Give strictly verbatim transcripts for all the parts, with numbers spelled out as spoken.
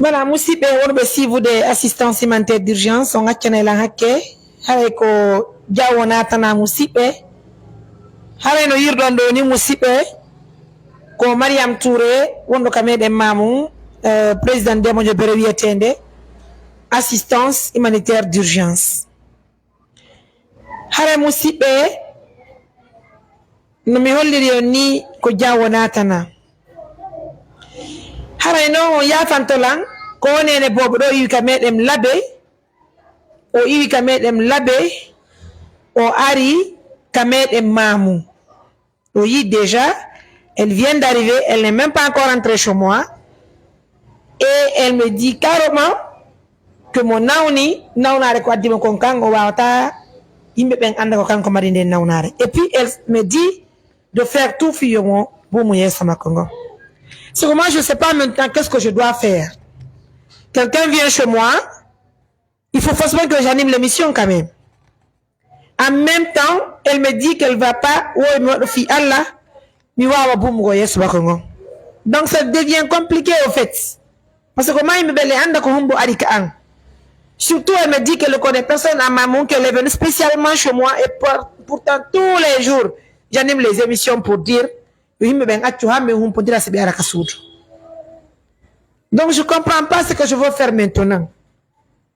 Voilà, musidɓe wonɓe siifude assistance humanitaire d'urgence, on accanay lan hakke. Haray ko jaawo naatana musidɓe. Haray no yi'irɗon ɗoo ni musidɓe, ko Mariam Touré, wonɗo ka meɗen Mamou, euh, président Demba Diop Bere wi'eteende assistance humanitaire d'urgence. Haray musidɓe, no mi holliri on ni ko jaawo naatana. Haray non on yaafanto lan, ko o neene boobo ɗoo iwi ka meɗen Labe, o iwi ka meɗen Labe, o ari ka meɗen Mamou. Oui, déjà, elle vient d'arriver, elle n'est même pas encore entrée chez moi. Et elle me dit carrément que mo nawni, nawnaare ko addi mo kon kan, o waawataa yimɓe ɓen annda ko kanko mari nden nawnaare. Et puis, elle me dit de faire tout fii yo mo buumu yeeso makko ngon. C'est que moi, je sais pas maintenant qu'est-ce que je dois faire. Quelqu'un vient chez moi, il faut forcément que j'anime l'émission quand même. En même temps, elle me dit qu'elle va pas, woy mi waɗo fii Alla, mi waawa buumugo yeeso makko ngon. Donc ça devient compliqué au fait. Parce que ko maa yimɓe ɓe le annda ko hombo ari ka an. Surtout, elle me dit qu'elle ne connaît personne à Mamou, qu'elle est venue spécialement chez moi et pour- pourtant tous les jours, j'anime les émissions pour dire, yo yimɓe ɓen accu haa min humpondira si ɓe ara ka suudu. Donc je comprends pas ce que je veux faire maintenant.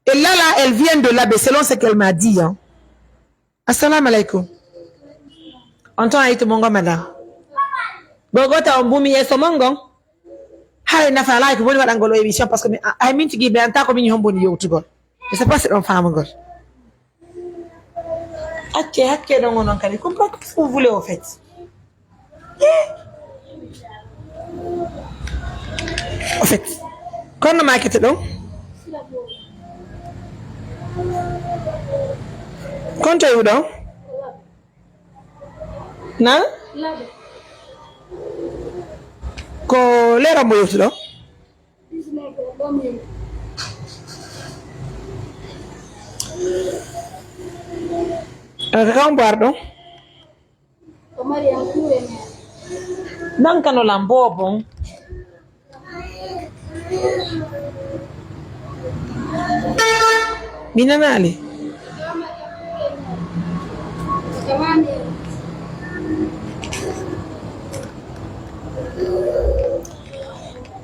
Et là, là, elle vient de Labe, selon ce qu'elle m'a dit, hein. Assalamu alaikum. On ton ayitu mongo, madame. Bogota on bumi yeso mongo. Hay nafa alai ko woni waɗangol o émission parce que mi, ay min tigi ɓe anta ko min homboni yewtugol. Je sais pas si ɗon famugol. Acce hakke ɗon onon kadi. Comprends, qu'est-ce que vous voulez au fait? Eh. Au fait, kono makete ɗon? Kon to iwɗon? Na? Ko lera mo yewtuɗon? Ka kam mbaar ɗon? Ko Mariam Touré neene. Nankano lan boobon. Mi nanaali.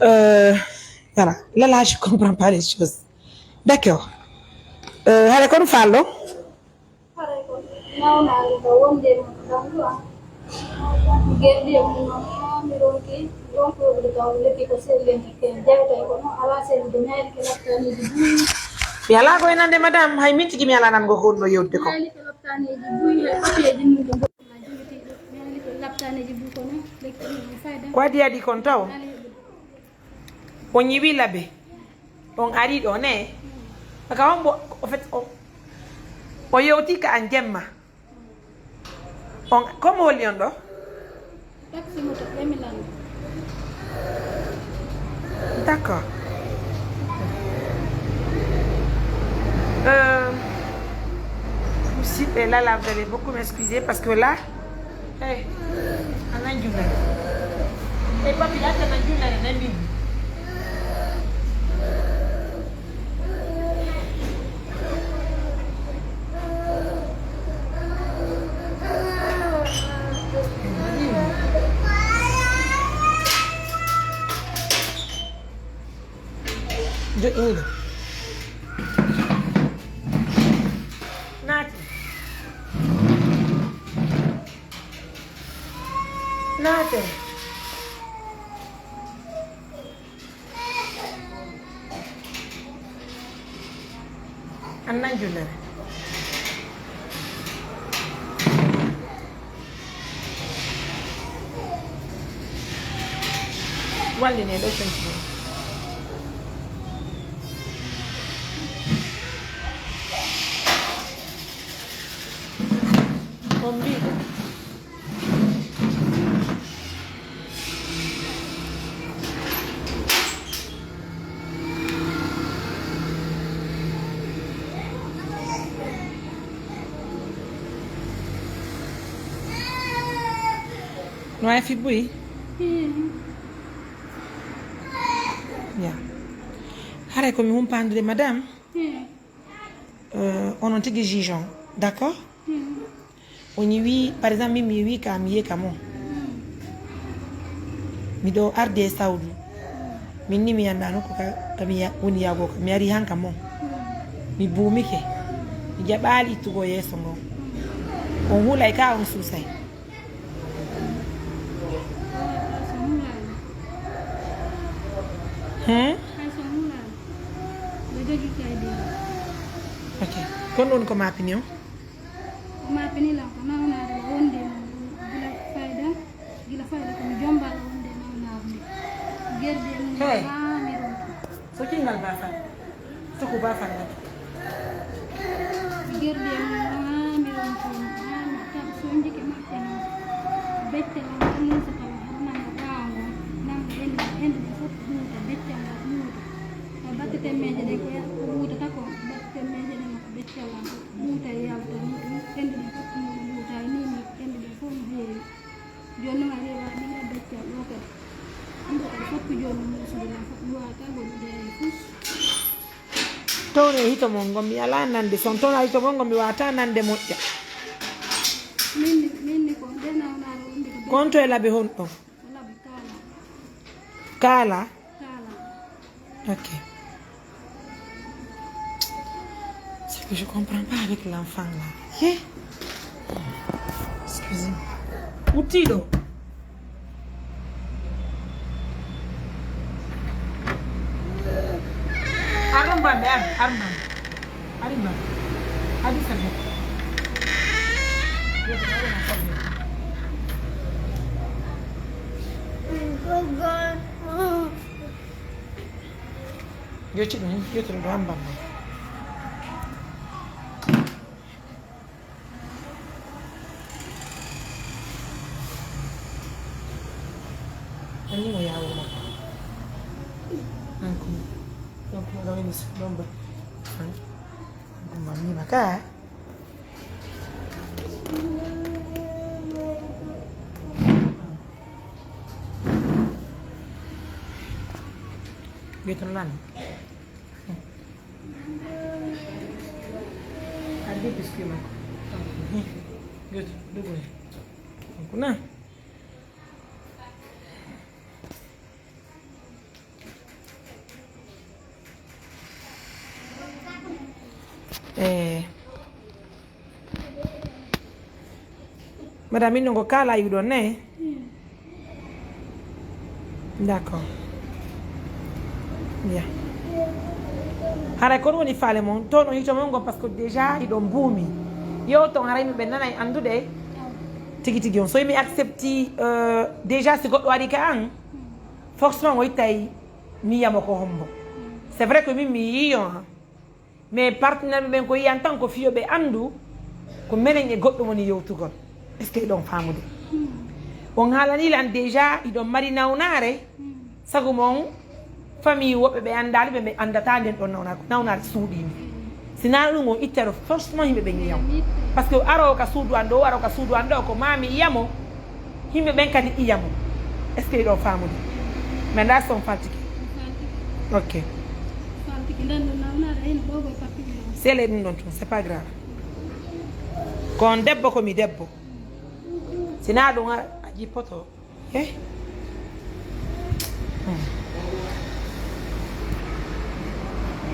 Euh, voilà. Là, là, je comprends pas les choses. D'accord. Euh, hare kon fallo. Haray ko nawnaare ka wonde e mum ɗan ɗo an. Mi gerɗi e mum non, mi ronki, mi ronki waɗude ka on lekki ko selli e ndekkee jawta e kono alaa sellude mi haylike laptaneeji buy. Mi alaa ko e nande madame, hay min tigi mi alaa nango ko wonno yewtude ko. Mi haylike laptaneeji buy, hay papiyeeji mum ko mboɗi ma jogitiiɗo. Mi haylike laptaneeji buy kono lekki ɗin no fayda. Ko adii adii kon taw? Haali heɓude. On ñiwi Labe. On ari ɗo ne. Aka on bo, en fait, on, o yewti ka an jemma. On, comme woni on ɗo? Taxi moto, ɓe mi landa. D'accord. Euh, musidɓe, là, là, vous allez beaucoup m'excuser parce que là, hey, a nan julere. Hey, papi, acca nan julere, nan min. Joɗɗo. Naati. Naate. An nan jullere. Walline ɗo conci ɗo. On mbiɗo. No waawi fibbuyi? Hmm. Ya. Haray ko mi humpaandude, madame. Hmm. Euh, onon tigi juge on, d'accord? Hmm. O ñi wi, par exemple, min mi wi ka, mi yi'e ka mon. Hmm. Miɗo arde e sawdu. Min ni mi anndaa nokku ka, ka mi ya-, woni yaago ka. Mi ari han ka mon. Hmm. Mi buumike. Mi jaɓaali ittugo yeeso ngon. Hmm. On hulay ka, on suusay. Hmm? Ok. Kon woni ko maapini on? Ko maapini lan ko nawnaare wonde gila fayda, gila fayda ko mi jombal wonde nawnaare nde. Gerdi e mum Hey. Haa mi ronki. So kingal baafal. Suku ba fannde. Gerdi e mum haa mi ronki, haa mi taɓi sonjike maɓɓe non. Becce lan ɗon muusa tawa hara nanga ɓaawo ngon, nanga enɗi, enɗi ɗin fof muuta, becce ngal muuta. Tawa batte temmeeje ɗen ko ya-, ko wuutata ko, batte temmeeje ɗen ko becce lan ko muuta e yalta, muuta, enɗi ɗin fof muuta, muuta, e nii nii enɗi ɗin fof no heewi. Jooni non a rewa ɗin a beccal ɗo kadi. Ɗum ɗo kadi fof ko jooni muusude lan fof, mi waawata wonde e fus. Towne hito mon ngon mi alaa nande son, towna hito mon ngon mi waawata nande moƴƴa. Min ni, min ni ko nde nawnaare wonde ko be- Kon to e labi honɗon? Ko labi kaala. Kaala? Kaala. Ok. C'est que je comprends pas avec l'enfant là. Hé? Excusez-moi. Wuttiiɗo. Ar ɗon bamɓe, ar, ar bamɓe. Ari bamɓe. Adi sabi. Yo ci ɗum, yo ci ɗum, ɗo an bamma. Ani mo yawo ma. Anko. Donc, ɗo woni ɗon ba. Anko mamma ka. Ɓe to lan. Addi biscuit makko. Ɓe to, ɗugo hen. Kuna. Eh. Madame, min non ko kala yiwɗon ne? D'accord. Bien. Haray kon woni faale mon, ton on hito mon ngon, parce que déjà hiɗon buumi. Yo ton haray mi ɓe nanay anndude tigi tigi on. So mi accepti, euh, déjà si goɗɗo waɗi ka an, forcément o ittay mi yamo ko hombo. C'est vrai que min mi yiyo, hein. Mais partenaire ɓen ko yiyan tan ko fiyo ɓe anndu ko menen e goɗɗo woni yewtugol. Est-ce que hiɗon faamude? On haalani lan déjà hiɗon mari nawnaare, sago mon famille woɓɓe ɓe anndaali ɓe, ɓe anndata nden ɗon nawnaare, ko nawnaare suuɗiinde. Si naa ɗum on ittay ɗo forcément yimɓe ɓen yiyan. Parce que aroowo ka suudu an ɗo, aroowo ka suudu an ɗo ko maa mi yiya mo, yimɓe ɓen kadi yiya mo. Est-ce que hiɗon faamude? Mais ndaa son faltike. Ok. Sele ɗum ɗon tun, c'est pas grave. Ko on debbo, ko mi debbo. Si naa ɗum a, a jippoto. Eh? Hmm.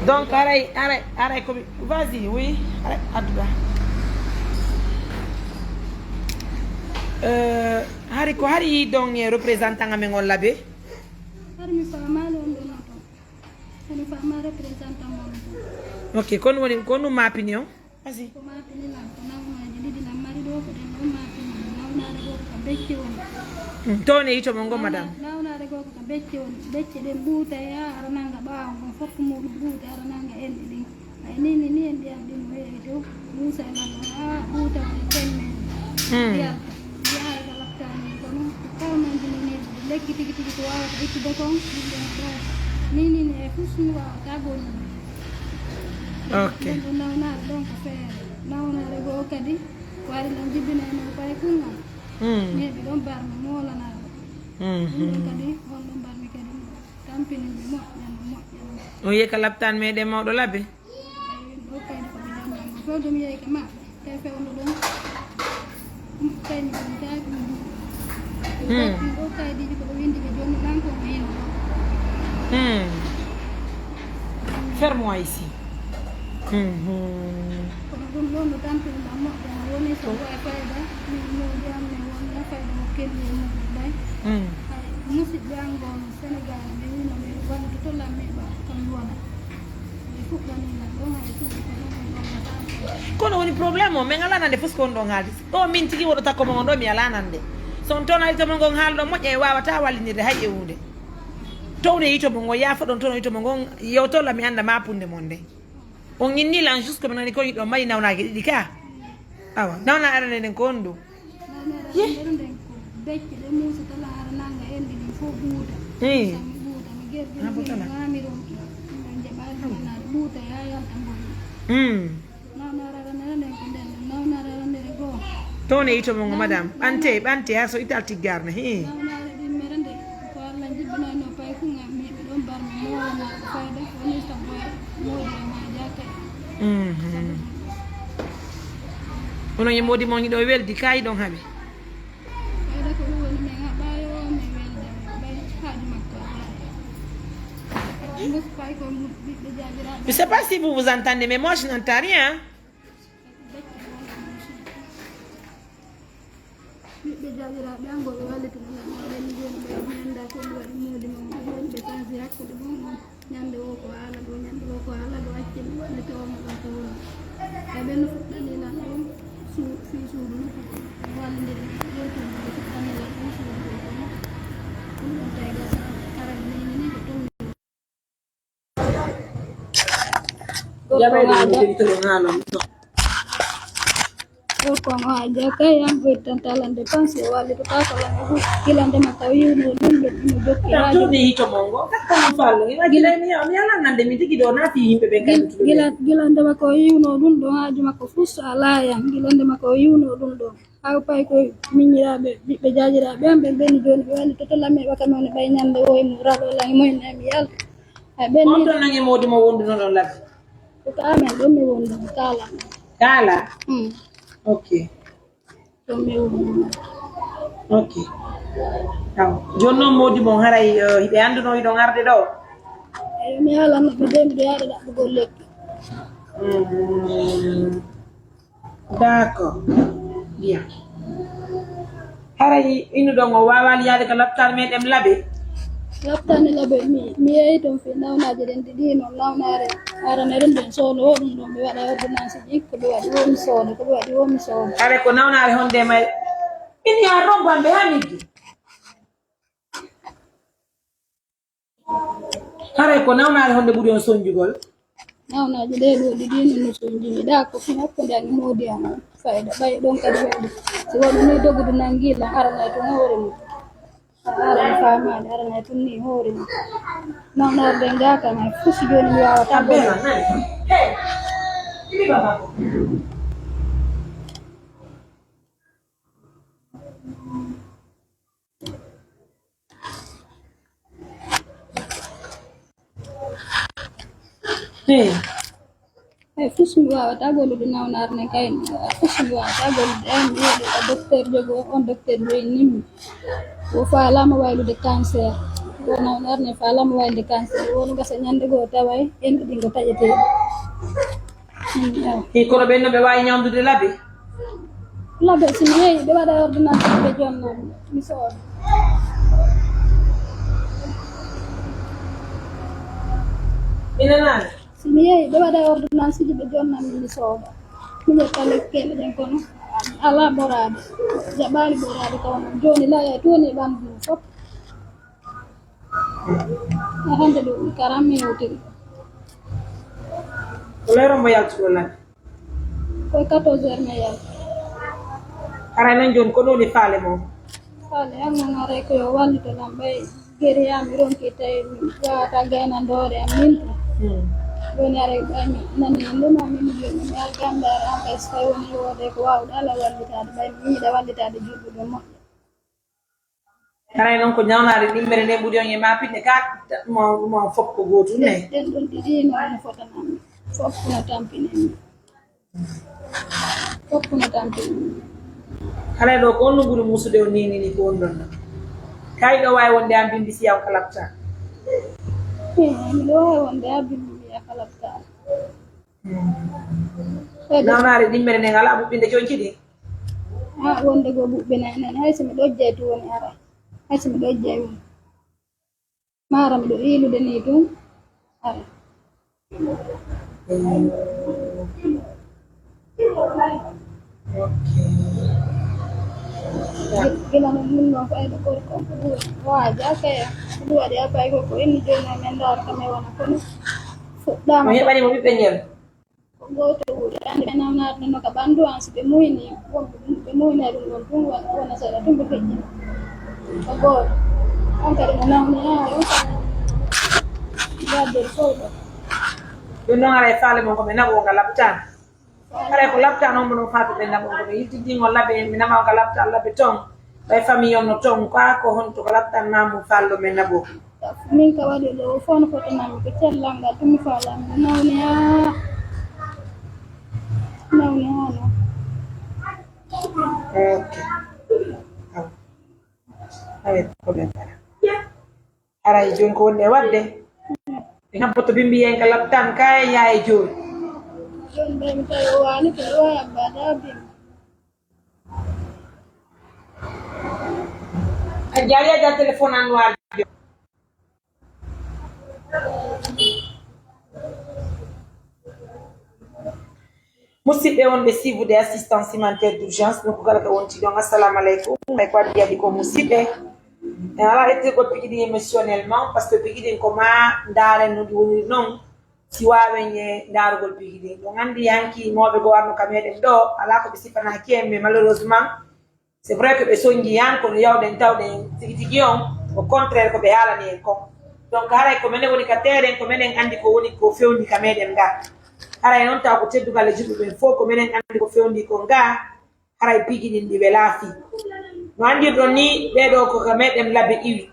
Donc, aray, aray, aray ko mi, vas-y, oui, aray, adduɗa. Euh, hari ko hari ɗon e représentant amen on labe? Hari mi faamaali on ɗon nato. Kono fama représentant mon. Ok, kon woni, kon ɗum maapini on? Vas-y. Ko maapini lan, ko nawnaaji ɗiɗi lan mari ɗo, ko ɗen ɗon maapini lan. Nawnaare goo ko ka becce woni. Hmm, to ne yito mon ngon, madame? Nawnaare goo ko ka becce woni. Becce ɗen ɓuuta e ara nanga ɓaawo ngon, fof ko muɗum ɓuuta ara nanga enɗi ɗin. Ay, ni, ni, ni en ndiyam ɗin no heewi dow. Muusa e lan, haa ɓuuta woni temme. Hmm. Ndiyam. Yaay ka lattaani, kono ko kawmanji no neeɓude. Lekki tigi tigi ko waawata ittude kon, yimɓe no ɗoo. Ni, ni, ni, e fus no waawata bonnude. Ok. Ɗum ɗo nawnaare ɗon ko feere. Nawnaare goo kadi, ko ari lan jibinay no paye kunngal. Hmm. Neeɓi ɗon barmi, moolanaaɗo. Mhm. Ɗum ɗon kadi, honɗo barmi kadi? On yehi ka laptaan meɗen mawɗo Labe? Ɗo kaydi ko ɓe jannganno. Fewde mi yehi ka maɓɓe, tawi fewndo ɗon. Tawi mi ɗon jaaki mi ɗum. Hmm. Ɗo kaydiiji ko ɓe windi ɓe jonni lan ko mi yino. Hmm. Ferme-moi ici. Hmm, hmm. Kono ɗum ɗon no tampiri lan moƴƴa, no woni so wawi fayda, min no mbiyammi won na fayda mo kelli e mum ɓay. Hmm. Hay musidɓe an goo no Senegal, ɓe wino ɓe wallitoto lan mi ɓa kam wona. Ɓe fuɗɗani lan ɗon hay suudu ko ɗum ɗon no tampiri. Kono woni problème o, min alaa nande fof ko on ɗon haalde. Ɗo min tigi woɗo takko mon on ɗo, mi alaa nande. So on tawno haalde mon ngon haalɗo moƴƴa, e waawata wallinirde hay e huunde. Towne yito mon ngon, yaafo ɗon towno yito mon ngon, yewto lan mi annda ma punde mon nde. On inni lan juste ko mi nani ko hiɗon mari nawnaaje ɗiɗi ka. Awa, nawna arane nden ko honɗun? Nawna arane nden ko becce ɗe Muusa tala hara nanga en ɗiɗi fof ɓuuta. Eh. Muusa mi ɓuuta, mi gerdi. Ah, mi ɓuuta. Ngami ronki. Min jaɓaali nanaade ɓuuta ya yalta mboni. Hmm. Nawna arane nden ko nden, nawna arane nden goo. Towne yito mon, madame. Ɓante, ɓante, haa so ital tiggaare ne. Hii. Nawnaare ɗimmere nde, ko Alla jibbinayno pay fu ngam mi heɓi ɗon barmi mo wona fayda, woni sabu e moodi e maa jaaka. Mhm. Onon e moodi mon hiɗo weldi, kaa hiɗon haɓi? Fayda ko ɗum woni min haɓaayo, min welda, min ɓay haaju makko alaa. Mus pay ko ɓiɓɓe jaabiraaɓe. Je sais pas si vous vous entendez, mais moi je n'entends rien. Ɓiɓɓe jaabiraaɓe an, ko ɓe wallitino lan, ɓe ni jooni ɓe anndaa ko ɓe waɗi moodi mon, ɓe jooni ɓe taasi hakkunde mon on. Ñande woo ko haala ɗoo, ñande woo ko haala ɗoo, accen wallitoowo mo ɗon ko woni. E ɓen no fuɗɗani lan ɗon su-, fii suudu nokku ko wallindiri, yontude ɓe fuɗɗani lan ɗon suudu ɗoo kono. Ɗum ɗon tawi gasa, aran ni, ni, ni, ko ɗum Jaɓayɗo mo jogitoro haalon ɗo. Gorko on o haaja kay, an ko ittanta lan dépense, o wallitotaako lan e huɗo. Gila ndema ka o yiwnoo ɗum ɗo, himo jokki Tan haaju. Jooni hito mon ngo, kat ko mi faallo. Mi waji lay mi yawa, mi alaa nande, mi tigi ɗo naati yimɓe ɓen kadi Gil-, tuɗuɓe. Gila, gila ndema ka o yiwnoo ɗum ɗo, haaju makko fuu so alaa yan. Gila ndema ka o yiwnoo ɗum ɗo. Aw pay ko miñiraaɓe, ɓiɓɓe jaajiraaɓe am ɓen, ɓen jooni ɓe wallitoto lan mi heɓa ka mi wona ɓay ñande woo e mo raɗo lan e moyen mi yalta. Ay, ɓen On ni ton nan e moodi mo wonduno ɗon Labe? Ko ka amen ɗon mi wondu, kaala. Kaala? Mm. Ok. Ɗon mi wondu. Ok. Aw. Jooni non moodi mon haray, eh, hiɓe annduno hiɗon arde ɗo? Eyo, mi haalan no ɓe de miɗo yaada ɗaɓɓugol lekki. Mm. D'accord. Bien. Haray innuɗon o waawaali yaade ka laptaan meɗen Labe? Laptaani Labe, mi, mi yehi ton fii nawnaaje ɗen ɗiɗi non, nawnaare aranere nden soono o ɗum ɗon ɓe waɗa ordonnance ji, ko ɓe waɗi woo mi sooda, ko ɓe waɗi woo mi sooda. Haray ko nawnaare honde may? Min yaa rombo an ɓe haa miggi. Haray ko nawnaare honde ɓuri on sonjugol? Nawnaaje ɗee ɗoo ɗiɗi no no sonjini ɗaa ko fii hakkunde an e moodi an on. Fayda ɓay ɗon kadi weldi. Si waɗu ni dogudu nangi lan aranay tun hoore mum. A aranay faamaade, aranay tun ni hoore mum. Nawnaare ɗen ngaaka may fuu si jooni mi waawataa Tabbe golle. Man, nani? Hey! Ibi baba. Hey. Ay, fuu so mi waawataa gollude nawnaare nden kay, fuu so mi waawataa gollude, ay, mi yehi ka docteur jogo, on docteur joini mi. O faalaama waylude cancer. O nawnaare nden faalaama waylude cancer. Wonu gasa ñande goo taway en ɗiɗi ngo taƴetee. Mm, ewa. Hii, kono ɓen no ɓe waawi ñawndude Labe? Labe, si mi yehi, ɓe waɗa ordonnance ɓe jonnan mi, mi sooda. Mi nanaani. Si mi yehi, ɓe waɗa ordonnance ji ɓe jonnan mi, mi sooda. Mi ƴetta lekkeele ɗen kono alaa ɓoraade. Jaɓaali ɓoraade ka wonno. Jooni laya toni e ɓanndu mum fof. E hannde ɗo, mi karan mi yewtiri. Ko leyron mo yaltuɗon lan? Ko quatorze heures mi yalti. Haray non jooni, ko ɗum woni faale mon? Faale an non haray ko yo wallito lan ɓay gere yaa mi ronki tawi mi waawata gaynande hoore am min tun. Hmm. Jooni haray ɓay mi nani hannde ma min jooni mi alganndaare an kay so tawi woni woodee ko waawɗaa lan wallitaade ɓay mi yiɗa wallitaade juɗɗuɓe moƴƴa. Haray non ko ñawnaare ɗimmere nden ɓuri on e maapinde ka, mo, mo fof ko gootum ne? Ɗen ɗon ɗiɗi no, no fotanammi. Fof no tampinimmi. Fof no tampinimmi. Haray ɗo ko on no ɓuri musude on ni, ni, ni ko on ɗon ɗon. Kay ɗo waawi wonde an bimbi si yaw ka lapta. Eh, miɗo waawi wonde an bimbi mi yaw ka lapta. Nawnaare ɗimmere nden alaa ɓuɓɓinde conci ɗin? Ah, wonde goo ɓuɓɓinay nani, hay so mi ɗojjay tun woni aray. Hay so mi ɗojjay woni. Maara miɗo iilude nii tun, aray. Ok. Gila no mun non ko ayɗo gorko on ko ɓuri. Waaja kaya. Ɗum waɗi abay ko ko inni jooni men ndaar kam e wona kono. Fuɗɗaama. Mo heɓani mo ɓiɓɓe ñel. Ko gooto wuro, andi ɓe nawnaade no ka ɓanndu an, si ɓe muuyni, wonɓe ɓe muuyna ɗum ɗon tun, won-, wona seeɗa tun ɓe feƴƴina. Ko gooto. On kadi mo nawni, haa, on kadi. Yadde fow ɗo. Ɗum noon haray faale mon ko ɓe naɓo nga labtaan. Haray ko labtaan on mo ɗon faatu ɓe naɓo ko ɓe yiltidii ngol laɓe, mi nama nga labtaan laɓe ton. Ɓay famille on no ton, ko a ko honto ko labtaan maamu fallo men naɓo. Min ka waɗi ɗo, o fof no fotanami ko cellal ngal, ɗum mi faalami, no nawni haa, nawni haa no. Ok. Aw. Awet, problème kala. Haray jooni ko woni e waɗde? Ɓe habboto bimbiyen ka labtan ka e yaa e jooni. Jooni ɓe mi tawi o waali ko o abba daa bimbi. A jaari a jaa téléphone an waali. Musidɓe wonɓe suivre des assistances humanitaires d'urgence, nokku kala ka wonti ɗon, assalamu aleykum. Ɓay ko addi addi ko musidɓe. En alaa ettirgol piiji ɗin émotionnellement, parce que piiji ɗin ko ma ndaaren no ɗi woniri non, si waawen e ndaarugol piiji ɗin. Ɗon anndi hanki mawɓe goo arno ka meɗen ɗo, alaa ko ɓe sifanaaki en, mais malheureusement, c'est vrai que ɓe sonji yan, kono yawɗen tawɗen tigi tigi on, au contraire ko ɓe haalani en kon. Donc haray ko menen woni ka terrain, ko menen anndi ko woni ko fewndi ka meɗen nga. Haray non taw ko teddugal e julɓe ɓen fof, ko menen anndi ko fewndi kon nga, haray piiji ɗin ɗi welaa fii. No anndirɗon ni, ɓee ɗoo ko ka meɗen labe iwi.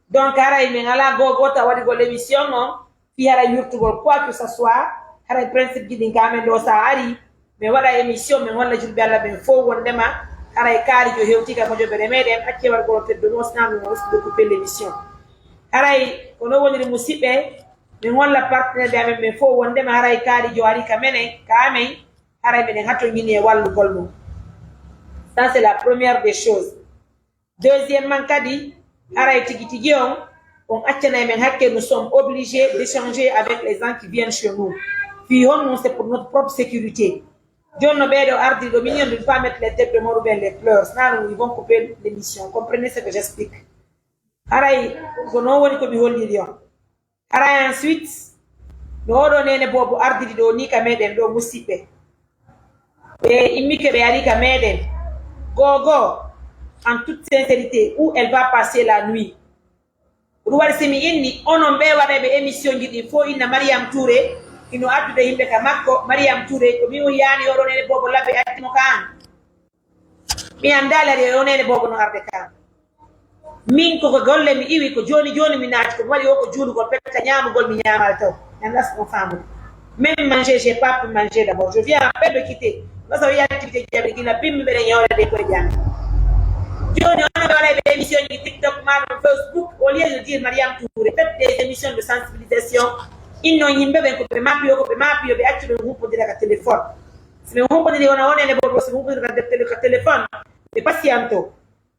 Donc haray min alaa goo gooto waɗugol émission on, fii haray yurtugol quoi que ce soit, haray principe ji ɗin ka amen ɗoo, sa ari, min waɗa émission, min holla julɓe Allah ɓen fow wondema, haray kaari jo hewti ka mojobere meɗen, accee waɗugol teddo non, sinon min risque de couper l'émission. Haray, ko non woniri musidɓe, min holla partenaire amen ɓen fow wondema, haray kaari jo ari ka menen, ka amen, haray miɗen hatonjini e wallugol mo. Ça, c'est la première des choses. Deuxièmement kadi, haray tigi tigi on, on accanay men hakke, nous sommes obligés d'échanger avec les gens qui viennent chez nous. Fii honno, c'est pour notre propre sécurité. Jooni no ɓee ɗoo ardi ɗoo, min on, ne pas mettre les têtes de mort ou bien les pleurs. Sinon, ils vont couper l'émission. Comprenez ce que j'explique? Haray, ko non woni ko mi holliri on. Haray ensuite, no oɗo neene boobo ardiri ɗoo ni ka meɗen ɗoo, musidɓe. Ɓe immike ɓe ari ka meɗen. Gogo, en toute sincérité, où elle va passer la nuit? Ɗum waɗi si mi inni, onon ɓe waɗayɓe émission ji ɗin fof inna Mariam Touré, hino addude yimɓe ka makko, Mariam Touré, ko min woni yaani oɗo neene boobo labbe addi mo ka an. Mi anndaa lari e oneene boobo no arde ka. Min ko ko golle mi iwi, ko jooni jooni mi naati, ko mi waɗi o ko juulugol petta ñaamugol mi ñaamaali taw. Mi anndaa so on faamude. Même manger, j'ai pas pu manger d'abord. Je viens à peine de quitter. Parce que il y a activité jaɓi gila bimmi mbeɗen yawra de koye jam. Jooni onon ɓe waɗayɓe émission ji TikTok maa ɗum Facebook, au lieu de dire Mariam Touré, faites des émissions de sensibilisation. Innon yimɓe ɓen ko ɓe maapiyo, ko ɓe maapiyo, ɓe accu ɓe humpodira ka téléphone. Si ɓe humpodiri wona oneene boobo, si ɓe humpodiri ka télé-, ka téléphone, ɓe patiento,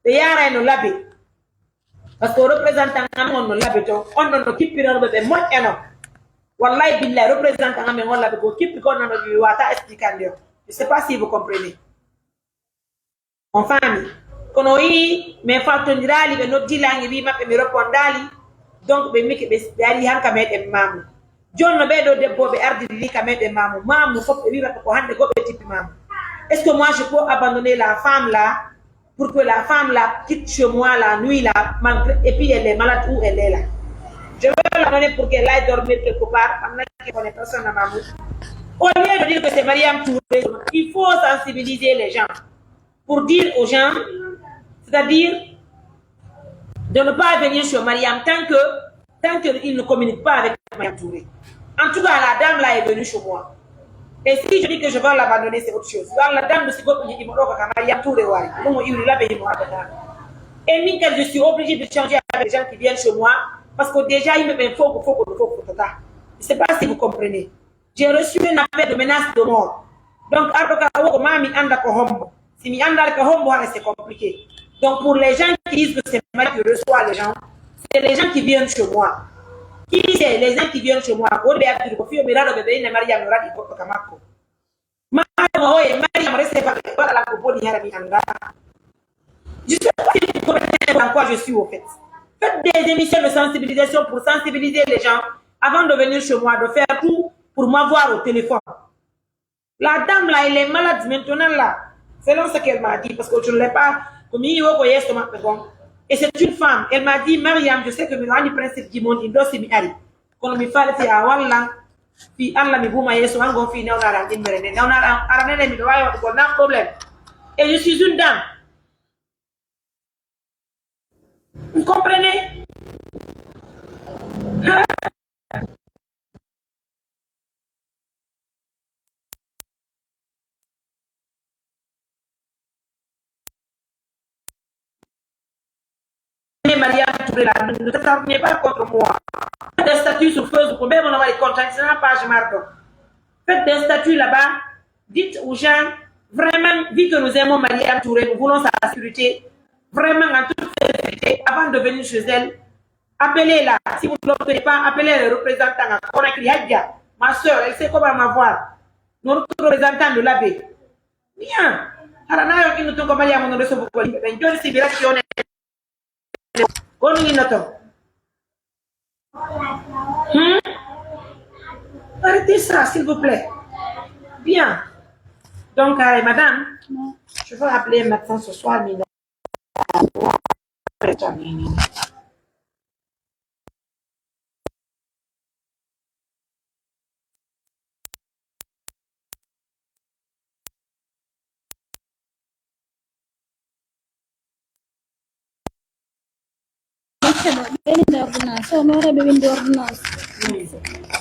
ɓe yaarayno labe. Parce que représentant amen on no labe to, on ɗon no kippirano ɓe, ɓe moƴƴano. Wallahi billahi, représentant amen on labe ko kippi kon nano ɓe wata expliquer on. Je sais pas si vous comprenez. On faami. Kono o yii, min faaltondiraali, ɓe noddi lan e wii maɓɓe mi repondaali. Donc, ɓe miki ɓe, ɓe ari han ka meɗen maamu. Jooni no ɓee ɗoo debbooɓe ardiri ni ka meɗen maamu. Maamu fof ɓe wii maɓɓe ko hannde goo ɓe tippi maamu. Est-ce que moi, je peux abandonner la femme là pour que la femme là quitte chez moi la nuit là, malgré, et puis elle est malade ou elle est là? Je vais l'abandonner pour qu'elle aille dormir quelque part pendant qu'elle connaît personne à Mamou. Au lieu de dire que c'est Mariam Touré, il faut sensibiliser les gens pour dire aux gens, c'est-à-dire, de ne pas venir chez Mariam tant que, tant qu'il ne communique pas avec Mariam Touré. En tout cas, la dame là est venue chez moi. Et si je dis que je vais l'abandonner, c'est autre chose. La dame, si goɗɗo yiɗi mo ɗo, ko ka Mariam Touré wari. Ɗum o iwri laɓe himo haɓata. Et min kadi, je suis obligée de changer avec les gens qui viennent chez moi. Parce que déjà, il me faut que, faut que, faut que, faut que, je sais pas si vous comprenez. J'ai reçu un appel de menace de mort. Donc, arɗo ka wo ko ma mi annda ko hombo. Si mi annda ko hombo, hara c'est compliqué. Donc, pour les gens qui disent que c'est Maria qui reçoit les gens, c'est les gens qui viennent chez moi. Qui c'est les gens qui viennent chez moi? Wonɓe artude ko fiyo mi raɗo ɓe ɓe inna Mariam no raɗi goɗɗo ka makko. Mariam oye, Mariam recevoir ɓe, waɗa lan ko boni hara mi annda. Je sais pas si vous comprenez dans quoi je suis au fait. Faites des émissions de sensibilisation pour sensibiliser les gens avant de venir chez moi, de faire tout pour m'avoir au téléphone. La dame là, elle est malade maintenant là. Selon ce qu'elle m'a dit, parce que je ne l'ai pas commis au yesterday. Et c'est une femme. Elle m'a dit, Mariam, je sais que mi wani principe du monde, il doit se mi ari. Kono mi faale fii a walla, fii Alla mi buuma yeeso an gon fii newnaɗan ɗimmere nden. Newnaɗan ara nene miɗo waawi waɗugol nan problème. Et je suis une dame. Vous comprenez? Mariam Touré là, ne, ne t'acharne pas contre moi. Faites des statuts sur Facebook, même on a les contacts, c'est la page Mardon. Faites des statuts là-bas, dites aux gens, vraiment, vu que nous aimons Mariam Touré, nous voulons sa sécurité, vraiment en toute sécurité, avant de venir chez elle, appelez-la. Si vous ne l'obtenez pas, appelez le représentant à Conakry, Hadja, ma soeur, elle sait comment m'avoir. Notre représentant de l'abbé. Bien. Hara na yo innu tun ko Mariama no reso bugol yimɓe ɓen. Joni si mi racci on e ko ɗum innoto. Hmm? Arrêtez ça, s'il vous plaît. Bien. Donc, euh, madame, je veux appeler un médecin ce soir, mais non. Ɓe windi ordonnance, so no reɓe windi ordonnance.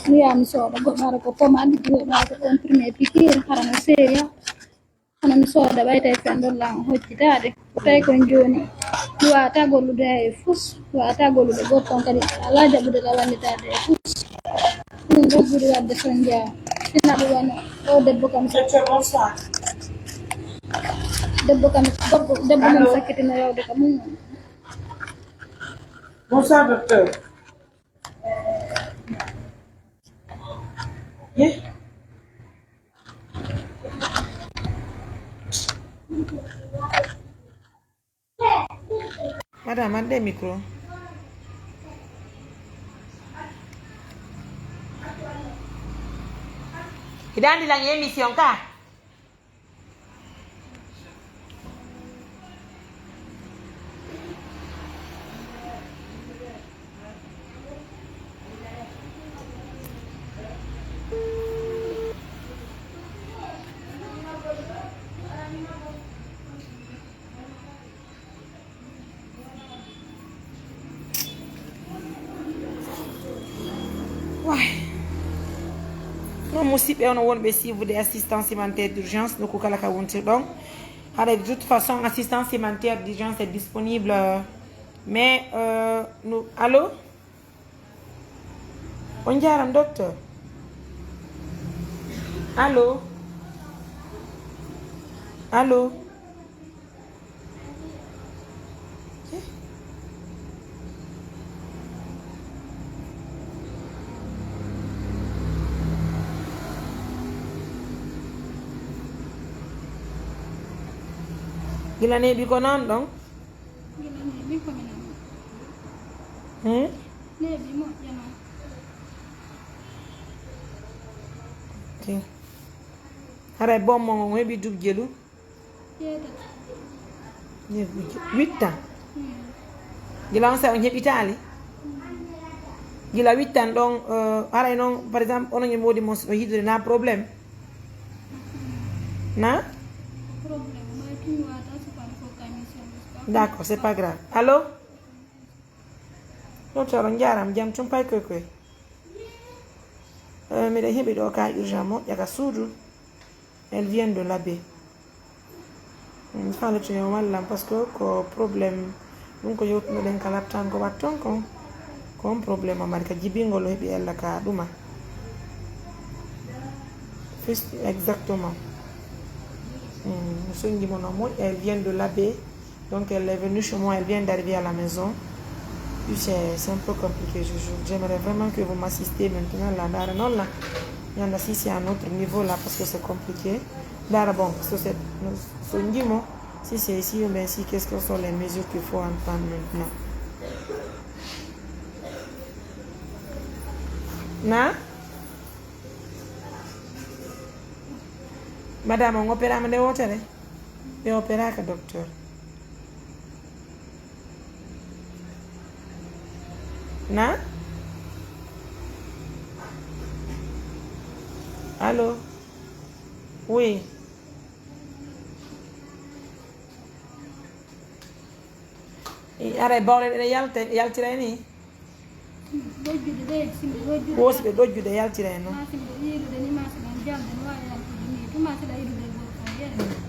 Mi yaha mi sooda goɗɗo ara ko pommade, goɗɗo ara ko comprimé, piqûre, hara no seeya. Kono mi sooda ɓay tawi fen ɗon lan hoccitaade. Ko tawi kon jooni, mi waawata gollude hay e fus, mi waawata gollude goɗɗon kadi, alaa jaɓude lan wallitaade e fus. Ɗum ɗon ɓuri waɗde son jeyaa. Fina ɗum wano, o debbo kam sa-, debbo kam, gorko, debbo mum sakkitina yawde ka mum. Bonsoir, docteur. Eh? Madame, an ɗe micro. Hiɗa anndi lan émission ka? Waay. Non, musiɓɓe, onon wonɓe suivre assistance humanitaire d'urgence, nokku kala ka wontirɗon. Haɗa, de toute façon, assistance humanitaire d'urgence est disponible. Mais, euh, nous, allô? On jaaraama, docteur. Allô? Allô? Gila neeɓi ko non ɗon? Gila neeɓi ko mi non. Hmm? Neeɓi moƴƴa non. Ok. Haray boom mon on heɓi dubje ɗum? Jeetati. Jeetati. Huit ans? Hmm. Gila on sa on heɓitaali? Gila huit ans ɗon, euh, haray non, par exemple, onon e moodi mon so ɗo yidude na problème? Na? Problème, mais tu vois, t'as pas encore commis sur le sport. D'accord, c'est pas grave. Allô? Docteur, on njaaraama, jam tun pay koy koy. Eh, miɗen heɓi ɗo ka urgent moƴƴa ka suudu. Elle vient de laver. Mm, faalete yo wallam, parce que ko problème, ɗum ko yewtunoɗen ka lattan ko watton kon. Ko on problème o mari ka jibingol o heɓi ella ka ɗuma. Fis-, exactement. Mm, mi sonji mo no moƴƴa, elle vient de laver. Donc, elle est venue chez moi, elle vient d'arriver à la maison. Puis, c'est, c'est un peu compliqué, je jure. J'aimerais vraiment que vous m'assistez maintenant, là, ndaara non, là. Ñanda si c'est à notre niveau, là, parce que c'est compliqué. Ndaara, bon, parce que c'est, sonji mo, si c'est ici ou bien si, qu'est-ce que sont les mesures qu'il faut en prendre maintenant? Na? Madame, on opéraama nde wootere? Ɓe opéraaka, docteur. Na? Allo? Oui. E, aray bawle ɗe yalta, yaltira e ni? Ɗojjude ɗe, si mi ɗojjude. Ko si ɓe ɗojjude yaltira e non? Ma si mi ɗiiɗude ni, ma si ɗan jalde no waawi yaltude ni. Tuma si ɗa idude gorko o yere.